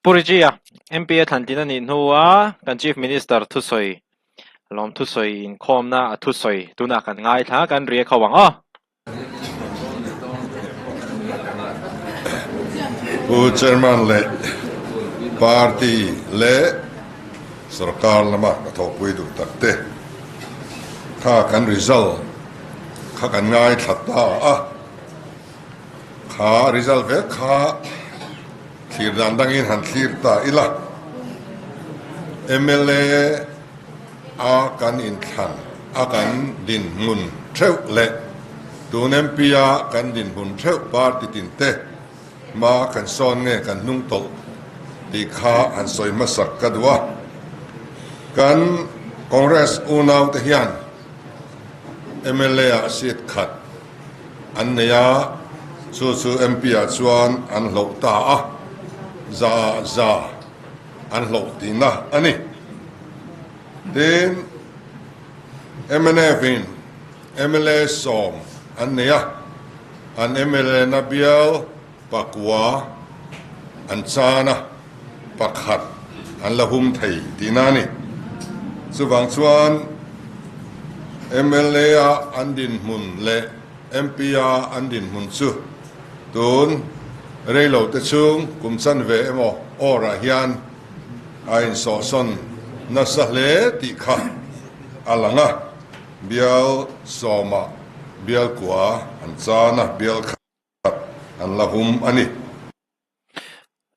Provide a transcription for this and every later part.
Pu Richie-a MP a thlantlin a nih hnua kan Chief Minister thusawi lawm thusawi inkhawmna a thusawi tunah kan ngaithla kan ri a kho ang aw. Pu Chairman leh Party leh Sorkar lama ka thawhpui duh tak te kha kan result kha kan ngaithla ta a, kha result vek kha thlir dan dangin han thlir ta ila mla a kan inthlan a kan dinhmun theuh leh tun MP a kan dinhmun theuh party tin te hma kan sawn nge kan hnung tawlh tih kha han sawi hmasak ka duh a. Kan Congress unau te hian mla ah seat khat an nei a, chu chu MP ah chuan an hloh ta a, za ah za. An hlawh tihna a ni. Tin, mnf in mla 10 an nei a, an mla na bial pakua an chan a, pakhat an la hum thei tihna a ni. Chuvang chuan mla a an dinhmun leh MP a an dinhmun chu Tun reilo te chhung kum chanve emaw awrah hian a insawhsawn nasa hle tih kha a lang a, bial sawmah bial kua an chan a, bial khat an la hum a ni.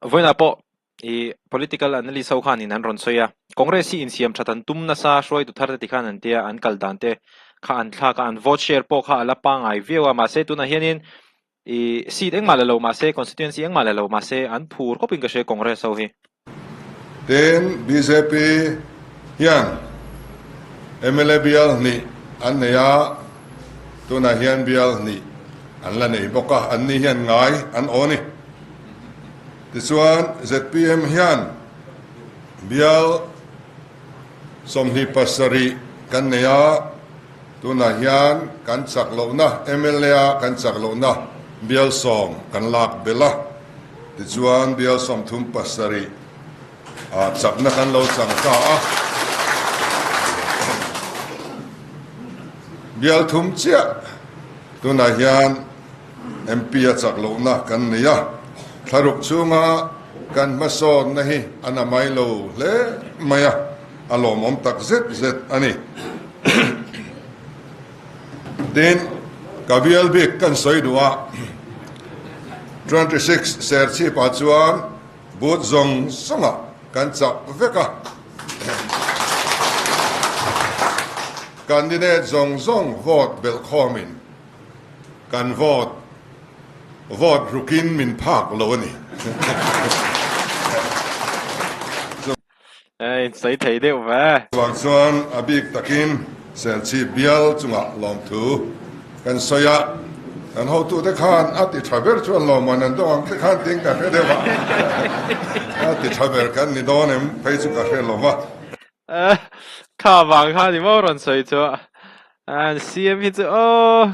Vawiinah pawh i political analyst ho khanin an rawn sawi a, Congress hi insiam that an tum nasa hruaitu thar te ti khan an tia, an kal dan te kha an thlak a, an vote share pawh kha a la pangngai viau a, mahse tunah hianin i seat engmah la lo mahse constituency engmah la lo mahse an phur khawpin ka hria Congress ho hi. Tin, bjp hian mla bial hnih an nei a, tunah hian bial hnih an la nei bawk a, anni hian ngai an aw a ni. Tichuan, zpm hian bial 27 kan nei a, tunah hian kan chak lohna, mla a kan chak lohna bial 10 kan lak belh a, tichuan bial 37 ah chakna kan lo chang ta a. Bial thum chiah tunah hian MP a chak lohna kan nei a, thlaruk chhunga kan hmasawnna hi a na mai lo hle mai a, a lawmawm tak zet zet a ni. Tin, ka bial bik kan sawi duh a, 26 Serchhip-ah chuan booth zawng zawngah kan chak vek a, candidate zawng zawng vote belhkhawmin Kan vote vote rukin min phak lo a ni. A insawi thei deuh ve. Chuvang chuan a bik takin Serchhip bial chungah lawmthu kan sawi a, kan hotute khan a ti tha ber chuan lawmman an dawng ang te khan tiin ka hre deuh a, a ti tha ber kan ni dawn em phei chu ka hre lo va. Kha vang kha ni maw rawn sawi chu a CM hi chu aw.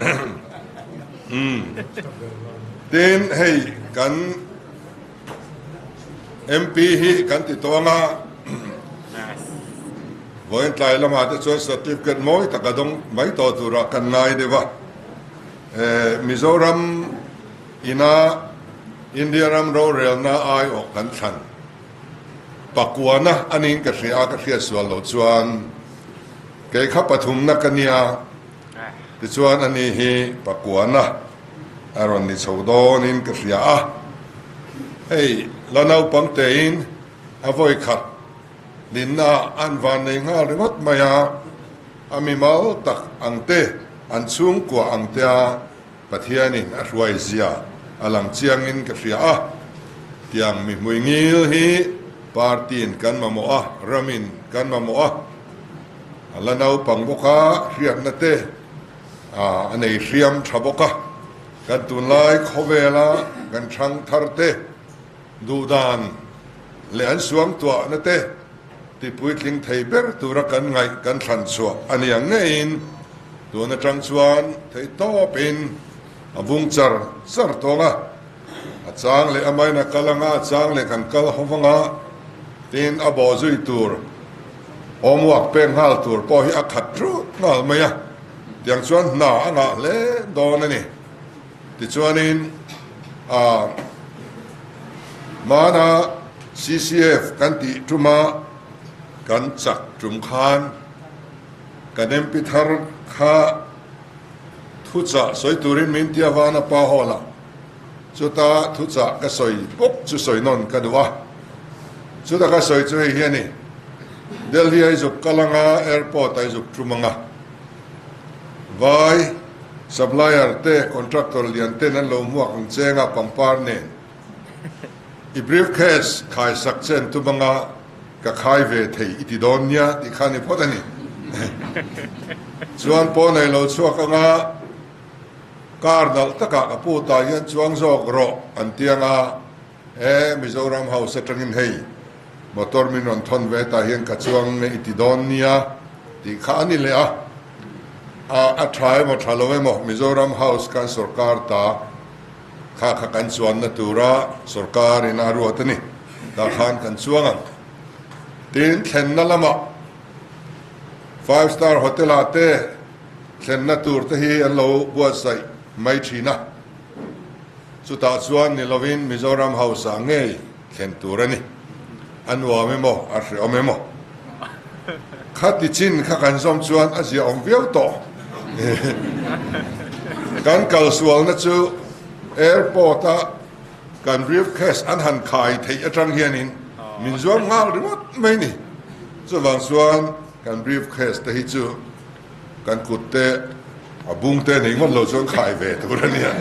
Tin hei kan MP hi kan ti tawh anga vawiin tlai lamah te chuan certificate mawi tak a dawng mai tawh turah kan ngai deuh a. Mizoram ina India ram rorelna aiawh kan thlan. Pakuana a niin ka hria a, ka hriat sual loh chuan kei kha pathumna ka nia, tichuan a ni hi Pakuana a rawn ni chho dawnin ka hria a, hei la naupang tein a vawi khat dinna an van nei nghal ringawt mai a, a mimal tak ang te, an chhungkua ang te a. Pathianin a hruai zia a lang chiangin ka hria a, tiang mi hmui ngil hi party-in kan mamawh a, ramin kan mamawh a, a la naupang bawk a, hriatna te a nei hriam tha bawk a, kan tunlai khawvela kan thang thar te duhdan leh an suangtuahna te tipuitling thei ber tura kan ngaih kan thlan chhuah a ni ang ngeiin tun atang chuan theihtawpin a vung char char tawng a. A chang leh amahin a kal anga, a chang leh kan kal ho vanga, tin a bawh zui tur homework pek nghal tur pawh hi a khat thut nghal mai a, tiang chuan hna a ngah hle dawn a ni. Tichuanin a hmana CCF kan tih tuma kan chak tum khan kan MP thar kha thuchah sawi turin min ti avana pa hall ah chuta thuchah ka sawi bawk chu sawi nawn ka duh a, chuta ka sawi chu hei hi a ni, Delhi a i zuk kal anga airport a i zuk tum anga vai supplier te contractor lian ten an lo hmuak ang cheng a pangpar nen i briefcase khai sak che an tum anga Ka khai ve thei i ti dawn nia tih kha ni phawt a ni. Chuan pawh nei lo chhuak anga car nalh takah ka pu tah hian chuang zawk rawh an ti anga he Mizoram House atangin hei motor min rawn thawn ve tah hian ka chuang nge i ti dawn nia tih kha a ni leh a. A a tha emaw tha lo emaw Mizoram House khan sorkar ta Kha kha kan chuanna tura sorkar in a ruat a ni. Tah khan kan chuang ang. Tin, thlenna lamah Five Star Hotel ah te thlenna tur te hi an lo buatsaih mai thin a. Chutah chuan ni lovin Mizoram House ah ngei thlen tur a ni. A nuam emaw, a hreawm emaw. Khati chin kha kan zawm chuan a ziaawm viau tawh. Kan kalsualna chu airport-a kan briefcase an han khai theih atang hianin min zuam nghal ringawt mai ni. Chuvang chuan kan briefcase te hi chu kan kut te a bung te nei ngawt lo chuan khai ve tur a nia.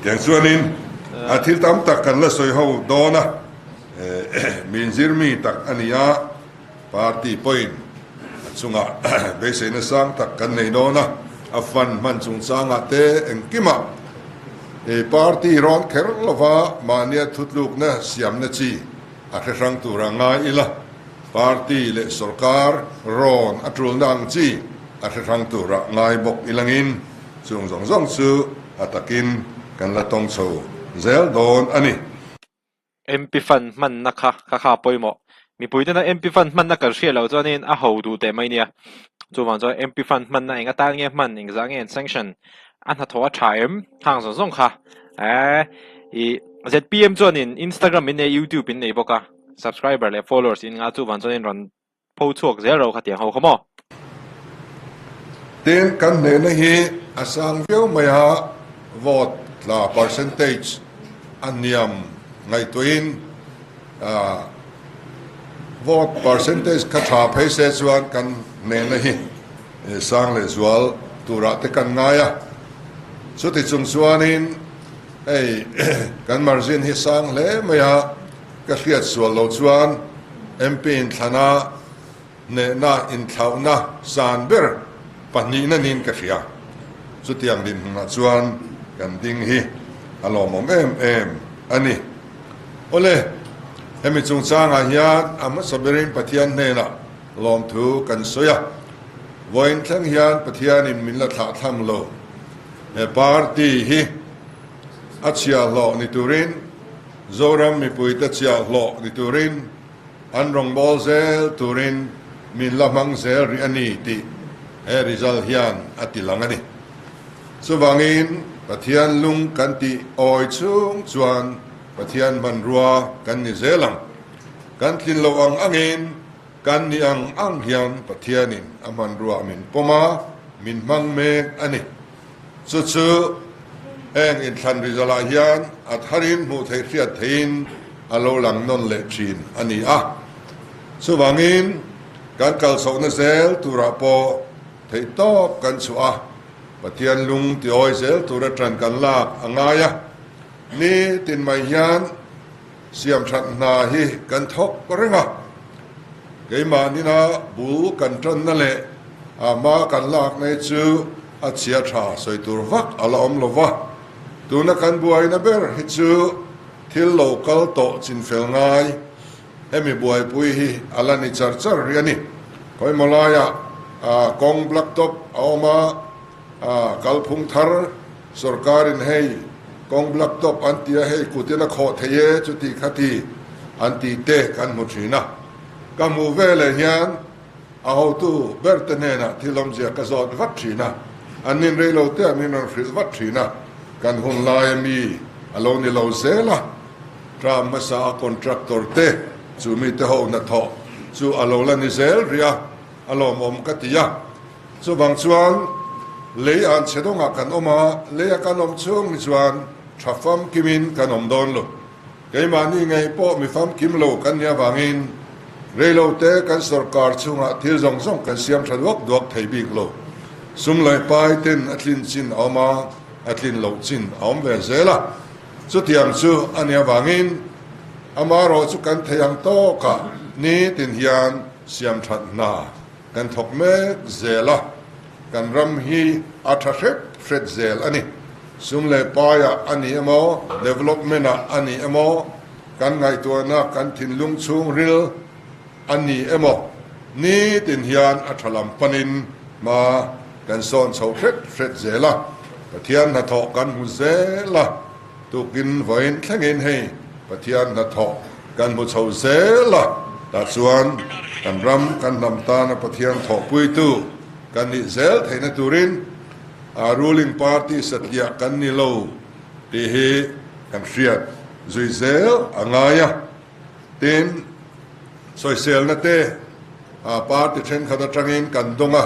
Tiang chuanin a thil tam tak kan la sawi ho dawn a. Min zirmi tak a ni a, party pawhin a chungah beiseina sang tak kan nei dawn a, a fund hman chungchangah te engkimah party rawn kher lova mahnia thutlukna siamna chi a hre hrang tura ngai ila, party leh sorkar rawn a tulna ang chi a hre hrang tura ngai bawk ilangin chung zawng zawng chu a takin kan la tawng chho zel dawn a ni. MP fund hmanna kha kha kha a pawimawh. Mipui tena MP fund hmanna kan hriat loh chuanin a ho duh teh mai nia. Chuvang chuan MP fund hmanna eng atan nge hman, engzah nge an sanction, a hnathawh a tha em hang zawng zawng kha. Eeh ih ZPM chuanin Instagram in nei YouTube in nei bawk a, subscriber leh followers in ngah chuvang chuanin rawn Pho chhuak zel ro khatiang ho kha maw? Tin, kan hnehna hi a sang viau mai a, vote tla percentage a hniam ngaihtuahin vote percentage kha tha phei se chuan kan hnehna hi sang leh zual turah te kan ngai a. Chuti chung chuanin hei kan margin hi sang hle mai a. Ka hriat sual lo chuan MP inthlana hnehna inthlauhna san ber pahnihna niin ka hria. Chutiang dinhmunah chuan kan ding hi a lawmawm em em a ni. Awle, hemi chungchangah hian a hmasa berin Pathian hnenah lawmthu kan sawi a. Vawiin thleng hian Pathianin min la thlahthlam lo. He party hi a chhiahhlawh ni turin Zoram mipuite chiahhlawh ni turin an rawngbâwl zel turin min la hmang zel rih a ni tih he result hian a ti lang a ni. Chuvangin Pathian lung kan tih awi chhung chuan Pathian hmanrua kan ni zel ang. Kan tlin loh ang angin kan ni ang ang hian Pathianin a hmanrua min pawm a, min hmang mek a ni. Chu chu heng inthlan result ah hian a tharin hmuh theih hriat theihin a lo lang nawn leh thin a ni a. Chuvangin kan kalchhohna zel turah pawh theihtawp kan chhuah a, Pathian lung tiawi zel tura tan kan lak a ngai a. Ni tin mai hian siamthat hna hi kan thawk reng a, keimahnin-a bul kan tanna leh a hma kan lakna hi chu a chhia tha sawi tur vak a la awm lo va, tuna kan buaina ber hi chu thil lo kal tawh chinfel ngai hemi buaipui hi a la ni char char rih a ni. Khawimaw laiah kawng blacktop a awm a, kalphung thar sorkarin hei. Kawng black top an ti a, hei kutin a khawh thei e chuti khati an ti te kan hmu thin a. Ka hmuh veleh hian a hotu ber te hnenah thil awmzia ka zawt vat thin a, an nin rei lo te ah min rawn hrilh vat thin a, kan hun laia mi a lo ni lo zel a, term hmasa a contractor te chu mi te ho hnathawh chu a lo la ni zel rih a, a lawmawm ka ti a. Chuvang chuan lei an chhe dawngah kan awm a, leia kan awm chhung hi chuan tha famkimin kan awm dawn lo. Keimahni ngei pawh mi famkim lo kan nih avangin reilote kan sorkar chhungah thil zawng zawng kan siam tha duak duak thei bik lo. Sum leh pai ten a tlin chin a awm a, a tlin loh chin a awm ve zel a. Chutiang chu a nih avangin amaherawh chu kan thei ang tawkah nitin hian siam that hna Kan thawk mek zel a, kan ram hi a tha hret hret zel a ni. Sum leh paiah a ni emaw, development-ah a ni emaw, kan ngaihtuahna kan thinlung chhungril a ni emaw, nitin hian a tha lam panin hma kan sawn chho hret hret zel a. Pathian hnathawh kan hmu zel a, tukin vawiin thlengin hei Pathian hnathawh kan hmu chho zel a, tah chuan kan ram kan hnam tana Pathian thawhpuitu kan nih zel theihna turin a ruling party satliah kan ni lo tih hi kan hriat zui zel a ngai a. Tin, sawiselna te party thenkhat atangin kan dawng a,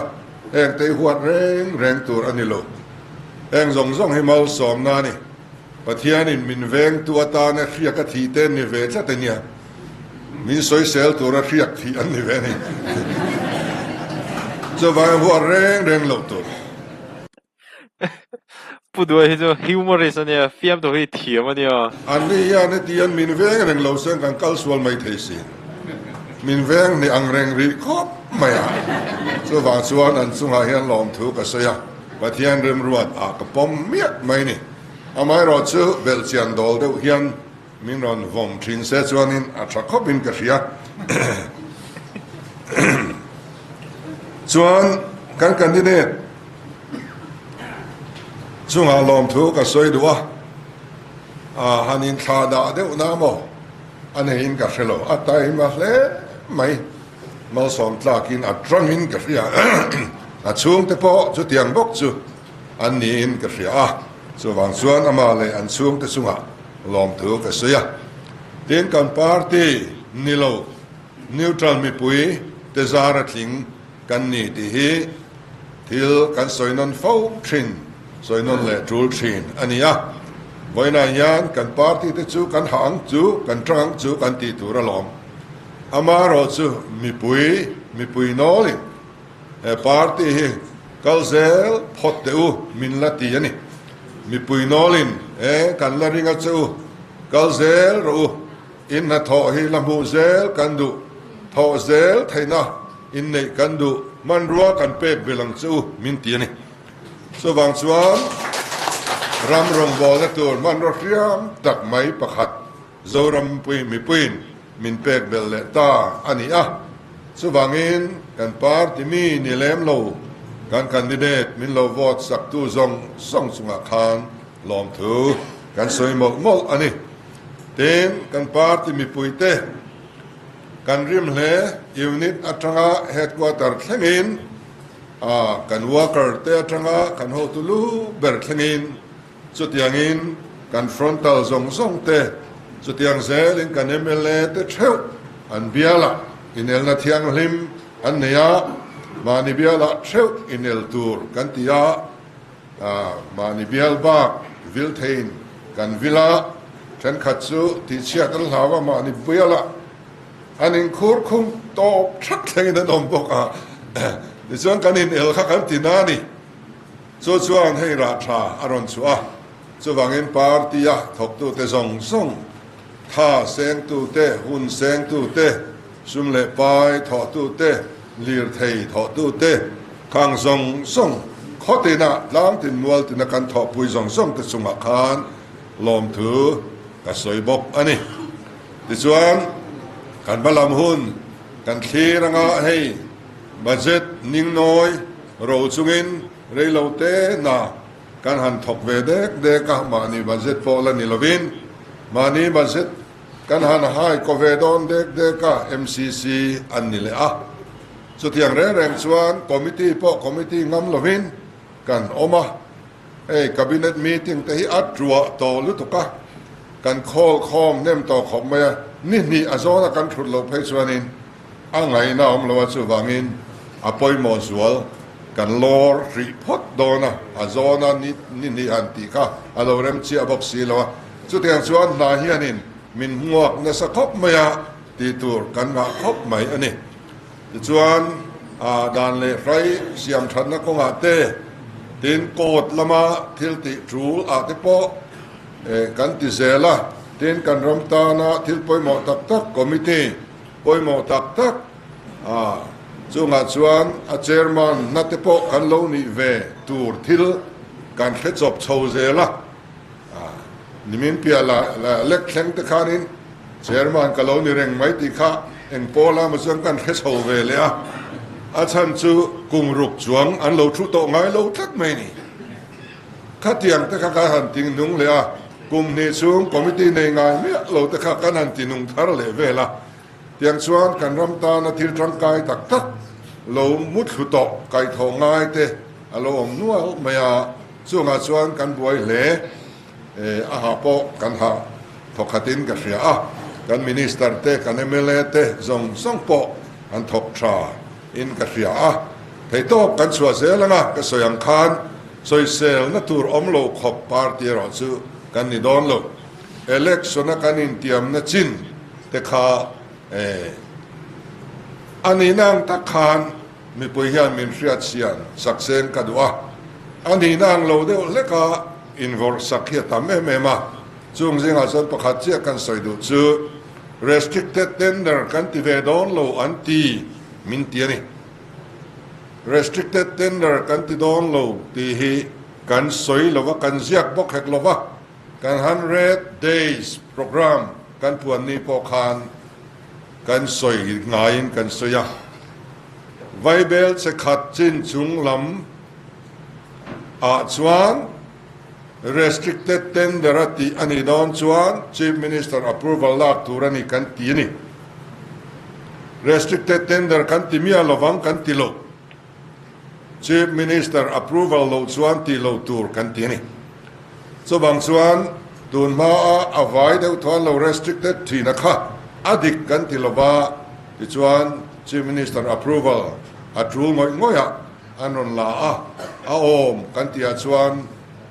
heng te hi huat reng reng tur a ni lo. Heng zawng zawng hi malsawmna a ni. Pathianin min vengtu atana hriak a thih te ni ve tlat a nia, min sawisel tura hriak thih an ni ve a ni. Chuvangin huat reng reng loh tur. Pu Duai hi chu humorist a nia, fiamtu hi thiam a nia. An ni hian heti hian min veng reng lo sen kan kal sual mai thei si. Min veng ni ang reng rih khawp mai a. Chuvang chuan an chungah hian lawmthu ka sawi a, Pathian remruat ah ka pawm miah mai ni. Amaherawh chu belhchian dawl deuh hian min rawn vawm thin se chuanin a tha khawpin ka hria. Chuan kan candidate chungah lawmthu ka sawi duh a, a han inthlah dah deuh na maw a neiin ka hre lo, a taima hle mai. Malsawm tlakin a tangin ka hria, a chhungte pawh chutiang bawk chu an niin ka hria a, chuvang chuan amah leh an chhungte chungah lawmthu ka sawi a. Tin, kan party ni lo, neutral mipui te zara tling kan ni tih hi thil kan sawi nawn fo thin, sawi nawn leh tul thin a ni a. Vawiinah hian kan party te chu kan hah ang chu, kan tang ang chu kan tih tur alawm. Amaherawh chu mipui, mipui nawlin he party hi kal zel phawt teh u min la ti a ni. Mipui nawlin he kan la ring a che u, kal zel rawh u, in hnathawh hi la hmuh zel kan duh, thawh zel theihna inneih kan duh, hmanrua kan pek belh ang che u min ti a ni. Chuvang chuan ram rawngbawlna tur hmanraw hriam tak mai pakhat Zoram pui mipuiin min pek belh leh ta a ni a, chuvangin kan party mi ni lem lo kan candidate min lo vote saktu zawng zawng chungah khan lawmthu kan sawi mawlh mawlh a ni. Tin, kan party mipuite kan rim hle unit atanga headquarter thlengin kan worker te atanga kan hotu lu ber thlengin Chutiangin kan frontal zawng zawng te, chutiang zelin kan mla te theuh an bialah inelna thianghlim an nei a, mahni bialah theuh inel tur kan ti a, mahni bial bak vil theiin kan vil a, thenkhat chu tihchhiat an hlau a, mahni bialah an inkhur khum tawp thak thlengin an awm bawk a, tichuan kan inel kha kan ti na a ni. Chu chuan hei rah tha a rawn chhuah a, chuvangin party-a thawktute zawng zawng, tha sengtute, hun sengtute, sum leh pai thawhtute, lirthei thawhtute, khang zawng zawng, khaw tina tlang tin mual tina kan thawhpui zawng zawngte chungah khan lawmthu ka sawi bawk a ni. Tichuan, kan hma lam hun kan thlir anga hei budget ningnawi, Ro chungin reilo te na kan han thawk ve dek dek a, mahni budget pawh la ni lovin mahni budget kan han hai kaw ve dawn dek dek a, MCC an ni leh a. Chutiang reng reng chuan committee pawh committee ngam lovin kan awm a, hei cabinet meeting te hi a tuah tawh lutuk a, kan khawl khawm hnem tawh khawp mai a, ni hnih a zawna kan thut loh phei chuanin a ngaihna a awm lo a, chuvangin a pawimawh zual kan lawr hrih phawt dawn a, a zawna ni ni hnih han tih kha a lo rem chiah bawk si lo a, chutiang chuan hna hianin min hmuak nasa khawp mai a tih tur kan ngah khawp mai a ni. Tichuan dan leh hrai siam thatna kawngah te, tin court lama thil tih tul ah te pawh kan ti zel a, tin kan ram tana thil pawimawh tak tak committee pawimawh tak tak chungah chuan a chairman na te pawh kan lo nih ve tur thil kan hre chawp chho zel a, nimin piah la lek thleng te khanin chairman ka lo ni reng mai tih kha eng pawl lama chuan kan hre chho ve leh a, a chhan chu kum ruk chuang an lo thu tawh ngai lo tlat mai ni. Khatiang te kha kan han ting nung leh a, kum hnih chhung committee nei ngai miah lo te kha kan han ti nung thar leh vel a, tiang chuan kan ram tana thil tangkai tak tak lo muthlu tawh kaihthawh ngai te a lo awm nual mai a, chungah chuan kan buai hle. A ha pawh kan ha thawkhatin ka hria a, kan Minister te, kan mla te zawng zawng pawh an thawk tha in ka hria a, theihtawp kan chhuah zel anga ka sawi ang khan sawiselna tur awm lo khawp party erawh chu kan ni dawn lo. Election a kan intiamna chin te kha a nihna ang tak khan mipui hian min hriatchhian sak seng ka duh a, a nihna ang lo deuh hleka invawrh sak hi a tam em em a, chung zingah chuan pakhat chiah kan sawi duh chu restricted tender kan ti ve dawn lo an ti min ti a ni. Restricted tender kan ti dawn lo tih hi kan sawi lo va, kan ziak bawk hek lo va, kan 100 days program kan puan ni pawh khan kan sawi ngaiin kan sawi a, Vaibel che khat chin chung lam ah chuan restricted tender a tih a nih dawn chuan Chief Minister approval lak tur a ni kan ti a ni. Restricted tender kan ti miah lovang kan ti lo. Chief Minister approval loh chuan tih lo tur kan ti a ni. Chuvang chuan tun hmaa a vai deuh thuan lo restricted thina kha a dik kan ti lova, tichuan Chief Minister approval a tul ngawih ngawih a an rawn la a, a awm kan tihah chuan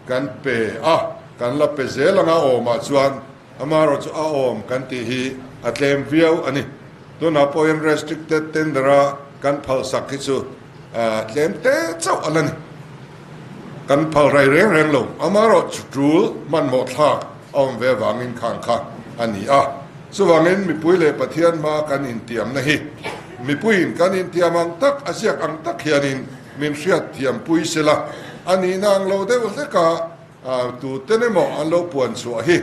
kan pe a, kan la pe zel anga awmah chuan amaherawhchu a awm kan tih hi a tlem viau a ni. Tunah pawhin restricted tender a kan phalsak hi chu tlem te chauh a la ni. Kan phal rai reng reng lo, amaherawhchu tul hmanhmawh thlak a awm ve avangin khang kha a ni a. Chuvangin mipui leh Pathian hma kan intiamna hi mipuiin kan intiam ang tak, a ziak ang tak hianin min hriatthiampui sela, a nihna ang lo deuh hleka tuten emaw an lo puan chhuah hi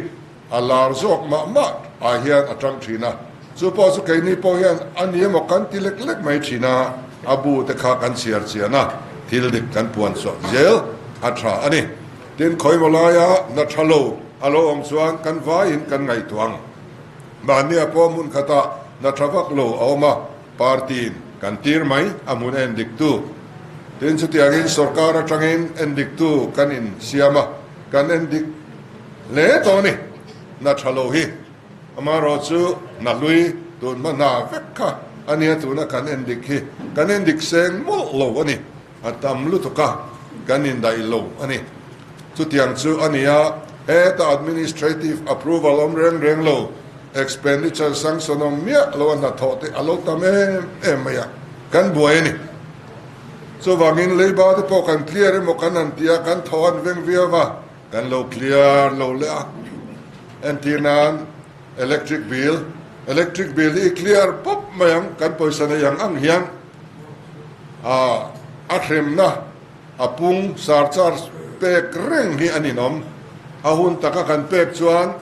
a lar zawk mah mah ah hian a tang thin a. Chu pawh chu keini pawh hian a ni emaw kan ti lek lek mai thin a, a bu te kha kan chhiar chian a, thil dik kan puan chhuah zel a tha a ni. Tin, khawimaw laia hna tha lo a lo awm chuan kan vaiin kan ngaihtuah ang. Mahnia pawh hmun khatah hna tha vak lo a awm a, party-in kan tir mai a hmun en diktu. Tin, chutiangin sorkar atangin en diktu kan insiam a, kan en dik hle tawh a ni. Hna tha lo hi amaherawh chu hna hlui tun hma hna vek kha a nia tuna kan en dik hi kan en dik seng mawlh lo a ni. A tam lutuk a, kan indaih lo a ni. Chutiang chu a ni a, heta administrative approval awm reng reng lo, expenditure sanction awm miah lo a hnathawh te a lo tam em em mai a, kan buai a ni. Chuvangin leiba te pawh kan clear emaw kan han ti a, kan thaw an veng viau va, kan lo clear lo leh a. Entir nan electric bill, electric bill hi i clear pawp mai ang, kan pawisa nei ang ang hian. A hremna a pung surcharge pek reng hi a ninawm. A hun taka kan pek chuan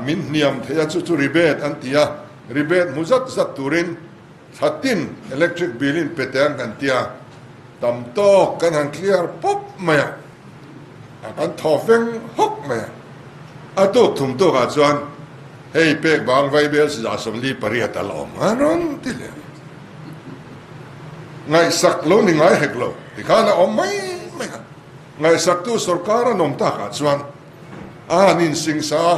min hniam thei a, chu chu rebate an ti a, rebate hmu zat zat turin thla tin electric bill in pe teh ang kan ti a, tam tawk kan han clear pawp mai a. Kan thaw veng hawk mai a. A tuk thum tukah chuan hei pek bang vaibel 48 a la awm a rawn ti leh a. Ngaihsak lo ni ngai hek lo tikhan a awm mai mai a. Ngaihsaktu sorkar an awm takah chuan a han insingsa a,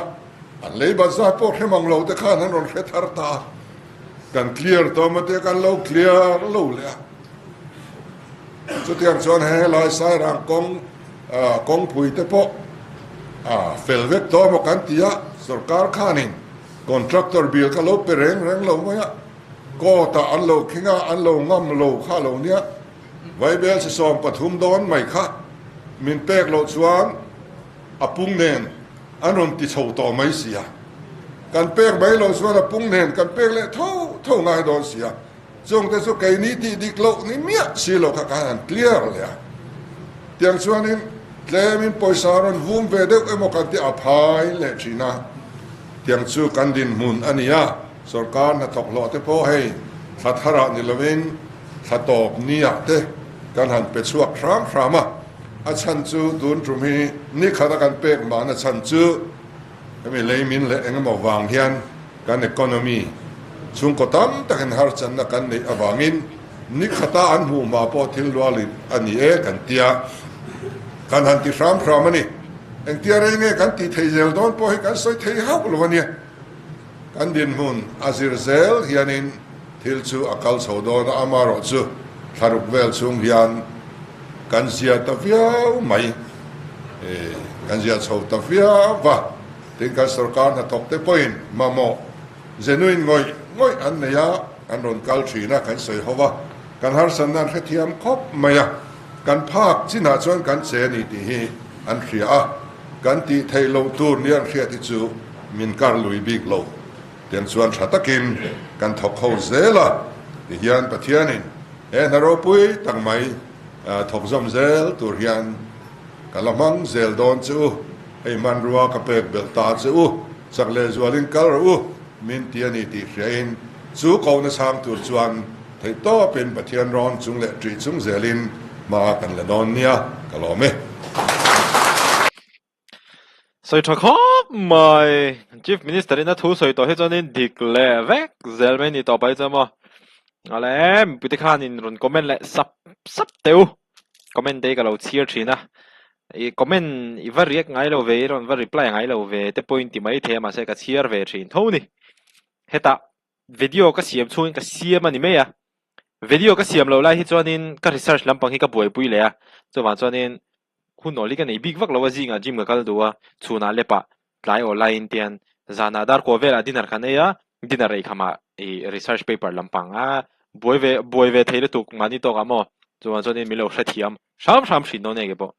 an lei bat zat pawh hre mang lo te khan an rawn hre thar ta a. Kan clear tawh maw te kan lo clear lo leh a. Chutiang chuan he helai Sairang kawng kawngpui te pawh a fel vek tawh maw kan ti a, sorkar khanin contractor bill kha lo pe reng reng lo mai a, court ah an lo khing a, an lo ngam lo kha lo nia, Vaibel si 13 dawn mai kha min pek loh chuan a pung nen an rawn ti chho tawh mai si a, kan pek mai loh chuan a pung nen kan pek leh tho tho ngai dawn si a. Chungte chu keini tih dik loh ni miah si lo kha khan an clear leh a. Tiang chuanin tlemin pawisa rawn vum ve deuh emaw kan ti a phai leh thin a. Tiang chu kan dinhmun a ni a, sorkar hnathawk hlawh te pawh hei thla tharah ni lovin thla tawp niah te kan han pe chhuak hram hram a. A chhan chu tun tum hi nikhat a kan pek mahna chhan chu hemi leimin leh engemaw vang hian Kan economy chhungkaw tam takin harchanna kan neih avangin ni khata an hmuh hma pawh thil lualin a ni e kan tia kan han ti hram hram a ni. Engtia rei nge kan tih thei zel dawn pawh hi kan sawi thei hauh lo a nia. Kan dinhmun a zir zel hianin thil chu a kal chho dawn a, amaherawhchu thlaruk vel chhung hian kan zia ta viau mai, kan zia chho ta viau va. Tin, kan sorkar hnathawkte pawhin mamawh genuine ngawih ngawih an nei a, an rawn kal thin a, kan sawi ho a, kan harsatna an hrethiam khawp mai a, kan phak chinah chuan kan che a ni tih hi an hria a, kan tih theih loh tur nia an hriat hi chu min kar lui bik lo. Tiang chuan tha takin kan thawk ho zel a, tihian Pathianin he hna ropui tak mai thawk zawm zel tur hian ka la hmang zel dawn che u. Hei hmanrua ka pek belh ta che u, chak leh zualin kal rawh u, min ti a ni tih hriain chu kohna chhang tur chuan theih tawpin Pathian rawn chung leh ṭih chung zelin hma kan la dawn nia, ka lawm e. Sawi tha khawp mai, Chief Minister in a thu sawi tawh hi chuanin dik leh vek zel mai ni tawh pai chuan maw. Awle mipuite khanin rawn comment leh sap sap teh u, comment te hi ka lo chhiar thin a. I comment i va react ngai lo ve i rawn va reply ngai lo ve te pawhin ti mai thei a mahse ka chhiar ve thin tho ni. Hetah video ka siam chhungin ka siam a ni mai a, video ka siam loh lai hi chuanin ka research lampang hi ka buaipui leh a, chuvang chuanin hun awl hi ka nei bik vak lo a zingah gym ka kal duh a, chhunah lepah tlai aw laiin tian zanah dar kua velah dinner kan ei a, dinner ei khamah i research paper lampang a buai ve buai ve thei lutuk mahni tawkah maw chuvang chuanin min lo hrethiam. Hram hram hrin dawn enge pawh.